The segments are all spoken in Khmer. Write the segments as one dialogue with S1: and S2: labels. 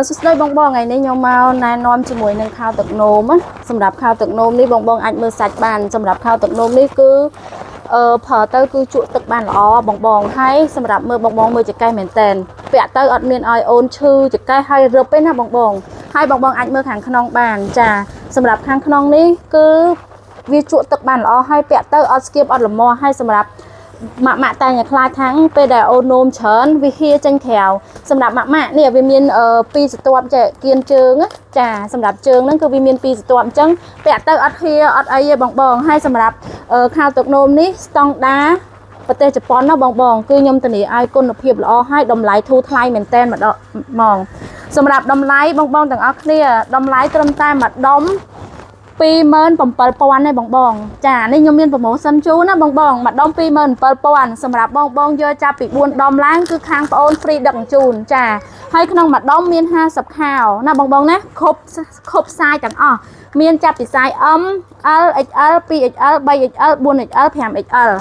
S1: សួស្តីបងបងថ្ងៃនេះខ្ញុំមកណែនាំជាមួយនឹងខោទឹកនោមណាសម្រាប់ខោទឹកនោមនេះបងបងអាចមើលសាច់បានសម្រាប់ខោទឹកនោមនេះគឺប្រើទៅគឺជក់ទឹកបានល្អបងបងហើយសម្រាប់មើលបងបងមើលចង្កេះមែនតែនពាក់ទៅអត់មានឲ្យអូនឈឺចង្កេះហើយរឹបទេណាបងបងហើយបងបងអាចមើលខាងក្នុងបានចាសម្រាប់ខាងក្នុងនេះគឺវាជក់ទឹកបានល្អហើយពាក់ទៅអត់ស្គៀបអត់លមាស់ហើយសម្រាប់ ម៉ាក់ម៉ាក់តែងតែខ្លាចថាំងពេលដែលអូននោមច្រើនវាហៀចេញក្រៅសម្រាប់ម៉ាក់ម៉ាក់នេះវាមានពីរស្រទាប់ចេះគៀនជើងណាចាសម្រាប់ជើងហ្នឹងគឺវាមានពីរស្រទាប់អញ្ចឹងពាក់ទៅអត់ហៀអត់អីទេបងបងហើយសម្រាប់ខោទឹកនោមនេះស្តង់ដាប្រទេសជប៉ុនណាបងបងគឺខ្ញុំធានាឲ្យគុណភាពល្អហើយតម្លៃធូរថ្លៃមែនតែនម្ដងហ្មងសម្រាប់តម្លៃបងបងទាំងអស់គ្នាតម្លៃត្រឹមតែមួយដុំ 27,000ទេបងបងចានេះខ្ញុំមាន promotion ជូនណាបងបងមួយដុំ27,000សម្រាប់បងបងយកចាប់ពី4ដុំឡើងគឺខាងប្អូន free ដឹកជញ្ជូនចាហើយក្នុងមួយដុំមាន50ខោណាបងបងណាគ្រប់គ្រប់ size ទាំងអស់មានចាប់ពី size M L XL 2XL 3XL 4XL 5XL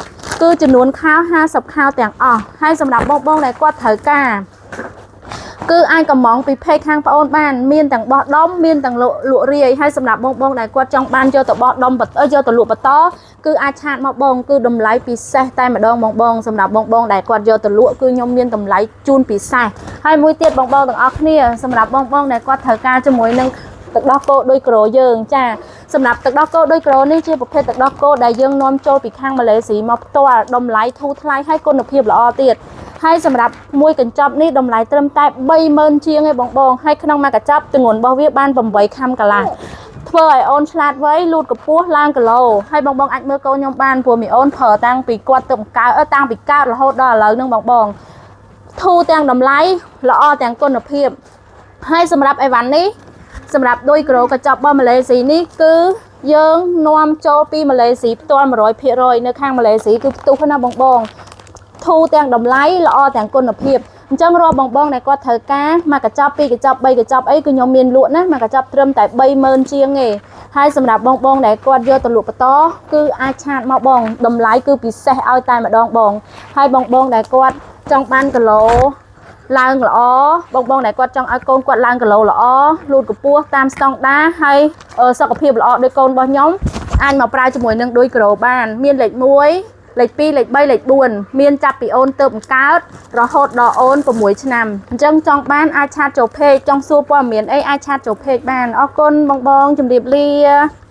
S1: គឺចំនួនខោ50ខោទាំងអស់ហើយសម្រាប់បងបងដែលគាត់ត្រូវការ គឺអាចកំងពី page ខាងប្អូនបានមានទាំងបោះដុំមានទាំងលក់លក់រាយហើយសម្រាប់បងបងដែលគាត់ចង់បានយកទៅបោះដុំបន្តយកទៅលក់បន្តគឺអាច chat មកបងគឺតម្លៃពិសេសតែម្ដងបងបងសម្រាប់បងបងដែលគាត់យកទៅលក់គឺខ្ញុំមានតម្លៃជូនពិសេសហើយមួយទៀតបងបងទាំងអស់គ្នាសម្រាប់បងបងដែលគាត់ត្រូវការជាមួយនឹងទឹកដោះគោដូចក្រូយើងចាសម្រាប់ទឹកដោះគោដូចក្រូនេះជាប្រភេទទឹកដោះគោដែលយើងនាំចូលពីខាងម៉ាឡេស៊ីមកផ្ទាល់តម្លៃធូរថ្លៃហើយគុណភាពល្អទៀត ហើយសម្រាប់មួយកញ្ចប់នេះតម្លៃត្រឹមតែ30000ជាងឯងបងបងហើយក្នុងមួយកញ្ចប់ទម្ងន់របស់វាបាន8ខាំកន្លះធ្វើឲ្យអូនឆ្លាតវៃលូតកម្ពស់ឡើងគីឡូហើយបងបងអាចមើលកូនខ្ញុំបានព្រោះមីអូនប្រើតាំងពីគាត់ទៅបង្កើតតាំងពីកើតរហូតដល់ឥឡូវហ្នឹងបងបងធូរទាំងតម្លៃល្អទាំងគុណភាពហើយសម្រាប់អីវ៉ាន់នេះសម្រាប់ដូចក្រូកញ្ចប់របស់ម៉ាឡេស៊ីនេះគឺយើងនាំចូលពីម៉ាឡេស៊ីផ្ទាល់100%នៅខាងម៉ាឡេស៊ីគឺផ្ទុះណាបងបង ធូរទាំងតម្លៃល្អទាំងគុណភាពអញ្ចឹងរាល់បងបងដែលគាត់ត្រូវការមកកញ្ចប់ពីរកញ្ចប់បីកញ្ចប់អីគឺខ្ញុំមានលក់ណាមកកញ្ចប់ត្រឹមតែ30000ជាងទេហើយសម្រាប់បងបងដែលគាត់យកទៅលក់បន្តគឺអាច chat មកបងតម្លៃគឺពិសេសឲ្យតែម្ដងបងហើយបងបងដែលគាត់ចង់បានគីឡូឡើងល្អបងបងដែលគាត់ចង់ឲ្យកូនគាត់ឡើងគីឡូល្អលូតកម្ពស់តាមស្តង់ដាហើយសុខភាពល្អដូចកូនរបស់ខ្ញុំអាចមកប្រើជាមួយនឹងដូចក្រូបានមានលេខ1លេខ2លេខ3លេខ4មានចាប់ពីអូនទៅបង្កើតរហូតដល់អូន6ឆ្នាំអញ្ចឹងចង់បានអាច chat ចូល page ចង់សួរព័ត៌មានអីអាច chat ចូល page បានអរគុណបងបងជម្រាបលា។